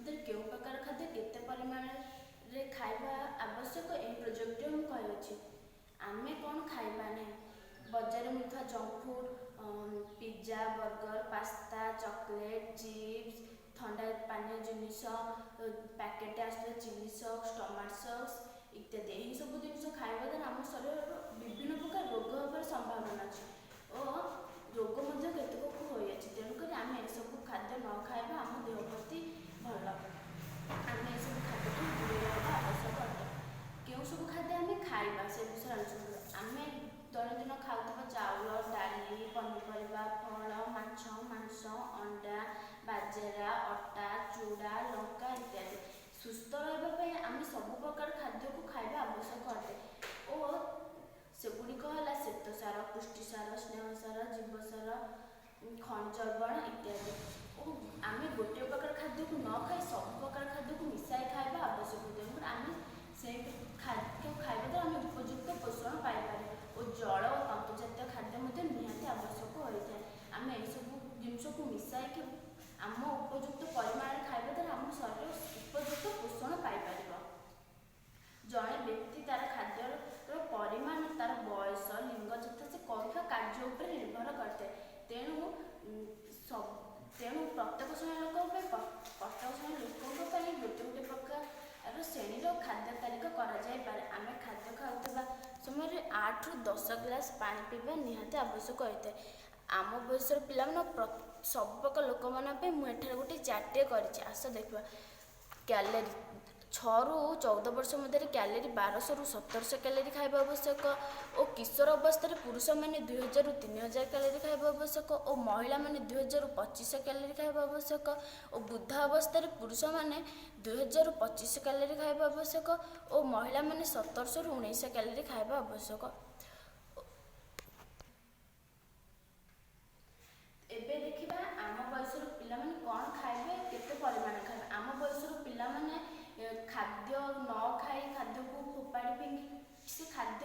ମଧ୍ୟରେ କେଉଁ ପ୍ରକାର ଖାଦ୍ୟ କେତେ ପରିମାଣରେ ଖାଇବା ଆବଶ୍ୟକ, ଏହି ପ୍ରୋଜେକ୍ଟରେ ମୁଁ କହିଅଛି। ଆମେ କ'ଣ ଖାଇବା ନାହିଁ? ବଜାରରେ ମିଳୁଥିବା junk food, pizza, burger, pasta, chocolate, chips, ଥଣ୍ଡା ପାନୀୟ ଜିନିଷ, ପ୍ୟାକେଟ୍ରେ ଆସୁଥିବା ଚିଲି ସସ୍, ଟମାଟୋ ସସ୍ ଇତ୍ୟାଦି, ଏହିସବୁ ଜିନିଷ ଖାଇବା ଦ୍ୱାରା ଆମ ଶରୀରର ବିଭିନ୍ନ ପ୍ରକାର ରୋଗ ହେବାର ସମ୍ଭାବନା ଅଛି ଓ ରୋଗ ମଧ୍ୟ କେତେକକୁ ହୋଇଅଛି। ତେଣୁକରି ଆମେ ଏସବୁ ଖାଦ୍ୟ ନ ଖାଇବା ଆମ ଦେହ ପ୍ରତି ଭଲ। ଆମେ ଏସବୁ ଖାଦ୍ୟଠୁ ଦୂରେଇ ରହିବା ଆବଶ୍ୟକ ଅଟେ। କେଉଁ ସବୁ ଖାଦ୍ୟ ଆମେ ଖାଇବା, ସେ ବିଷୟରେ ଆଲୋଚନା କରିବା। ଆମେ ଦୈନନ୍ଦିନ ଖାଉଥିବା ଚାଉଳ, ଡାଲି, ପନିପରିବା, ଫଳ, ମାଛ, ମାଂସ, ଅଣ୍ଡା, ବାଜରା, ଅଟା, ଚୁଡ଼ା, ଲଙ୍କା ଇତ୍ୟାଦି। ସୁସ୍ଥ ରହିବା ପାଇଁ ଆମେ ସବୁ ପ୍ରକାର ଖାଦ୍ୟକୁ ଖାଇବା ଆବଶ୍ୟକ ଅଟେ ଓ ସେଗୁଡ଼ିକ ହେଲା ଶ୍ଵେତସାର, ପୁଷ୍ଟିସାର, ସ୍ନେହସାର, ଜୀବସାର, ଖଣିଜ ଲବଣ ଇତ୍ୟାଦି। ଓ ଆମେ ଗୋଟିଏ ପ୍ରକାର ଖାଦ୍ୟକୁ ନ ଖାଇ ସବୁ ପ୍ରକାର ଖାଦ୍ୟକୁ ମିଶାଇ ଖାଇବା ଆବଶ୍ୟକ। ତେଣୁକରି ଆମେ ସେ ଖାଦ୍ୟ ଖାଇବା ଦ୍ୱାରା ଆମେ ଉପଯୁକ୍ତ ପୋଷଣ ପାଇପାରିବା ଓ ଜଳ ଓ ତନ୍ତୁ ଜାତୀୟ ଖାଦ୍ୟ ମଧ୍ୟ ନିହାତି ଆବଶ୍ୟକ ହୋଇଥାଏ। ଆମେ ଏସବୁ ଜିନିଷକୁ ମିଶାଇକି ଆମ ଉପଯୁକ୍ତ ପରିମାଣରେ ଖାଇବା ଦ୍ୱାରା ଆମ ଶରୀର ଉପଯୁକ୍ତ ପୋଷଣ ପାଇପାରିବ। ଜଣେ ବ୍ୟକ୍ତି ତା'ର ଖାଦ୍ୟର ପରିମାଣ ତା'ର ବୟସ, ଲିଙ୍ଗ ଯଥା ସେ କରୁଥିବା କାର୍ଯ୍ୟ ଉପରେ ନିର୍ଭର କରିଥାଏ। ତେଣୁ ତେଣୁ ପ୍ରତ୍ୟେକ ଶ୍ରେଣୀ ଲୋକଙ୍କ ପାଇଁ, ପ୍ରତ୍ୟେକ ଶ୍ରେଣୀ ଲୋକଙ୍କ ପାଇଁ ଗୋଟେ ଗୋଟେ ପ୍ରକାର ଶ୍ରେଣୀର ଖାଦ୍ୟ ତାଲିକା କରାଯାଇପାରେ। ଆମେ ଖାଦ୍ୟ ଖାଉଥିବା ସମୟରେ 8ରୁ 10 ଗ୍ଲାସ୍ ପାଣି ପିଇବା ନିହାତି ଆବଶ୍ୟକ ହୋଇଥାଏ। ଆମ ବୟସର ପିଲାମାନଙ୍କ, ସବୁ ପ୍ରକାର ଲୋକମାନଙ୍କ ପାଇଁ ମୁଁ ଏଠାରେ ଗୋଟେ ଚାର୍ଟଟିଏ କରିଛି। ଆସ ଦେଖିବା। କ୍ୟାଲୋରୀ, 6ରୁ 14 ବର୍ଷ ମଧ୍ୟରେ କ୍ୟାଲୋରୀ 1200ରୁ 1700 କ୍ୟାଲୋରୀ ଖାଇବା ଆବଶ୍ୟକ ଓ କିଶୋର ଅବସ୍ଥାରେ ପୁରୁଷମାନେ 2000ରୁ 3000 କ୍ୟାଲୋରୀ ଖାଇବା ଆବଶ୍ୟକ ଓ ମହିଳାମାନେ 2000ରୁ 2500 କ୍ୟାଲୋରୀ ଖାଇବା ଆବଶ୍ୟକ ଓ ବୃଦ୍ଧା ଅବସ୍ଥାରେ ପୁରୁଷମାନେ 2000ରୁ 2500 କ୍ୟାଲୋରୀ ଖାଇବା ଆବଶ୍ୟକ ଓ ମହିଳାମାନେ 1700ରୁ 1900 କ୍ୟାଲୋରୀ ଖାଇବା ଆବଶ୍ୟକ। ଏବେ ଦେଖିବା ଆମ ବୟସର ପିଲାମାନେ କ'ଣ ଖାଇବେ, କେତେ ପରିମାଣ ଖାଇବେ। ଆମ ବୟସର ପିଲାମାନେ ଖାଦ୍ୟ ନ ଖାଇ, ଖାଦ୍ୟକୁ ଫୋପାଡ଼ି ଫିଙ୍ଗି, ସେ ଖାଦ୍ୟ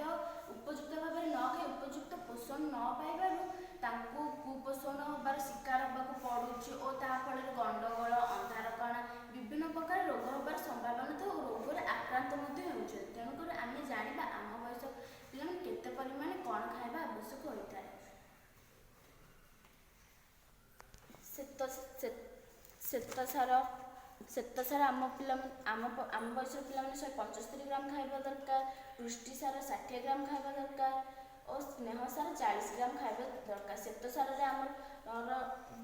ଉପଯୁକ୍ତ ଭାବରେ ନ ଖାଇ, ଉପଯୁକ୍ତ ପୋଷଣ ନ ପାଇବାରୁ ତାଙ୍କୁ କୁପୋଷଣ ହେବାର ଶିକାର ହେବାକୁ ପଡ଼ୁଛି ଓ ତାହା ଫଳରେ ଗଣ୍ଡଗୋଳ, ଅନ୍ଧାରକଣା, ବିଭିନ୍ନ ପ୍ରକାର ରୋଗ ହେବାର ସମ୍ଭାବନା ଥାଏ ଓ ରୋଗରେ ଆକ୍ରାନ୍ତ ମଧ୍ୟ ହେଉଛନ୍ତି। ତେଣୁକରି ଆମେ ଜାଣିବା ଆମ ବୟସ ପିଲାମାନେ କେତେ ପରିମାଣରେ କ'ଣ ଖାଇବା ଆବଶ୍ୟକ ହୋଇଥାଏ। ଶ୍ଵେତସାର, ଶ୍ଵେତସାର ଆମ ପିଲାମାନେ, ଆମ ବୟସର ପିଲାମାନେ 175 ଗ୍ରାମ ଖାଇବା ଦରକାର। ପୁଷ୍ଟିସାର 60 ଗ୍ରାମ ଖାଇବା ଦରକାର ଓ ସ୍ନେହସାର 40 ଗ୍ରାମ ଖାଇବା ଦରକାର। ଶ୍ଵେତସାରରେ ଆମର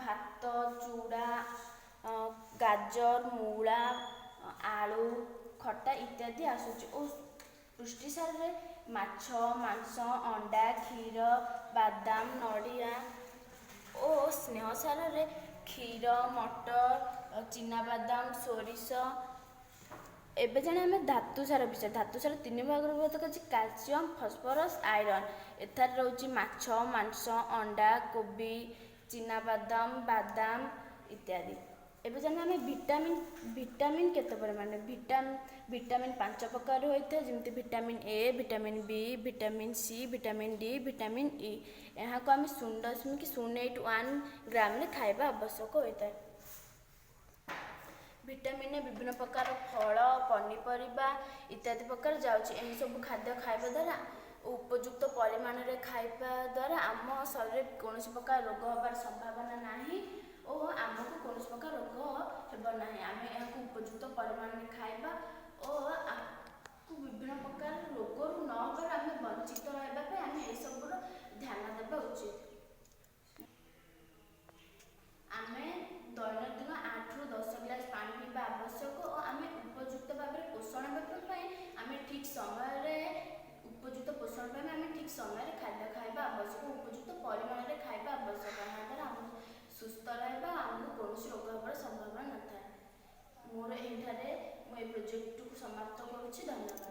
ଭାତ, ଚୁଡ଼ା, ଗାଜର, ମୂଳା, ଆଳୁ, ଖଟା ଇତ୍ୟାଦି ଆସୁଛି ଓ ପୁଷ୍ଟିସାରରେ ମାଛ, ମାଂସ, ଅଣ୍ଡା, କ୍ଷୀର, ବାଦାମ, ନଡ଼ିଆ ଓ ସ୍ନେହସାରରେ କ୍ଷୀର, ମଟର, ଚିନାବାଦାମ, ସୋରିଷ। ଏବେ ଜାଣିବା ଆମେ ଧାତୁସାର ବିଷୟରେ। ଧାତୁସାର ତିନି ଭାଗରେ ବିଭକ୍ତ କରିଛି: କ୍ୟାଲସିୟମ୍, ଫସ୍ଫରସ୍, ଆଇରନ୍। ଏଠାରେ ରହୁଛି ମାଛ, ମାଂସ, ଅଣ୍ଡା, କୋବି, ଚିନାବାଦାମ, ବାଦାମ ଇତ୍ୟାଦି। ଏବେ ଜାଣିବା ଆମେ ଭିଟାମିନ୍। ଭିଟାମିନ୍ କେତେ ପରିମାଣରେ? ଭିଟାମିନ୍ ପାଞ୍ଚ ପ୍ରକାର ହୋଇଥାଏ, ଯେମିତି vitamin A, vitamin B, vitamin C, vitamin D, vitamin E. ଏହାକୁ ଆମେ 0.081 ଗ୍ରାମରେ ଖାଇବା ଆବଶ୍ୟକ ହୋଇଥାଏ। ଭିଟାମିନ୍ ବିଭିନ୍ନ ପ୍ରକାର ଫଳ, ପନିପରିବା ଇତ୍ୟାଦି ପ୍ରକାର ଯାଉଛି। ଏହିସବୁ ଖାଦ୍ୟ ଖାଇବା ଦ୍ୱାରା, ଉପଯୁକ୍ତ ପରିମାଣରେ ଖାଇବା ଦ୍ୱାରା ଆମ ଶରୀରରେ କୌଣସି ପ୍ରକାର ରୋଗ ହେବାର ସମ୍ଭାବନା ନାହିଁ ଓ ଆମକୁ କୌଣସି ପ୍ରକାର ରୋଗ ହେବ ନାହିଁ। ଆମେ ଏହାକୁ ଉପଯୁକ୍ତ ପରିମାଣରେ ଖାଇବା ଓ ଆକୁ ବିଭିନ୍ନ ପ୍ରକାର ରୋଗରୁ ନ ହେବାରୁ ଆମେ ବଞ୍ଚିତ ରହିବା ପାଇଁ ଆମେ ଏସବୁର ଧ୍ୟାନ ଦେବା ଉଚିତ। ଆମେ ଦୈନନ୍ଦିନ 8ରୁ 10 ଗ୍ଲାସ୍ ପାଣି ପିଇବା ଆବଶ୍ୟକ ଓ ଆମେ ଉପଯୁକ୍ତ ଭାବରେ ପୋଷଣ ହେବା ପାଇଁ ଆମେ ଠିକ୍ ସମୟରେ, ଉପଯୁକ୍ତ ପୋଷଣ ପାଇଁ ଆମେ ଠିକ୍ ସମୟରେ ଖାଦ୍ୟ ଖାଇବା ଆବଶ୍ୟକ, ଉପଯୁକ୍ତ ପରିମାଣରେ ଖାଇବା ଆବଶ୍ୟକ। ଏହାଦ୍ୱାରା ଆମ ସୁସ୍ଥ ରହିବା, ଆମକୁ କୌଣସି ରୋଗ ହେବାର ସମ୍ଭାବନା ନଥାଏ। ମୋର ଏହିଠାରେ ମୁଁ ଏ ପ୍ରୋଜେକ୍ଟଟିକୁ ସମାପ୍ତ କରୁଛି। ଧନ୍ୟବାଦ।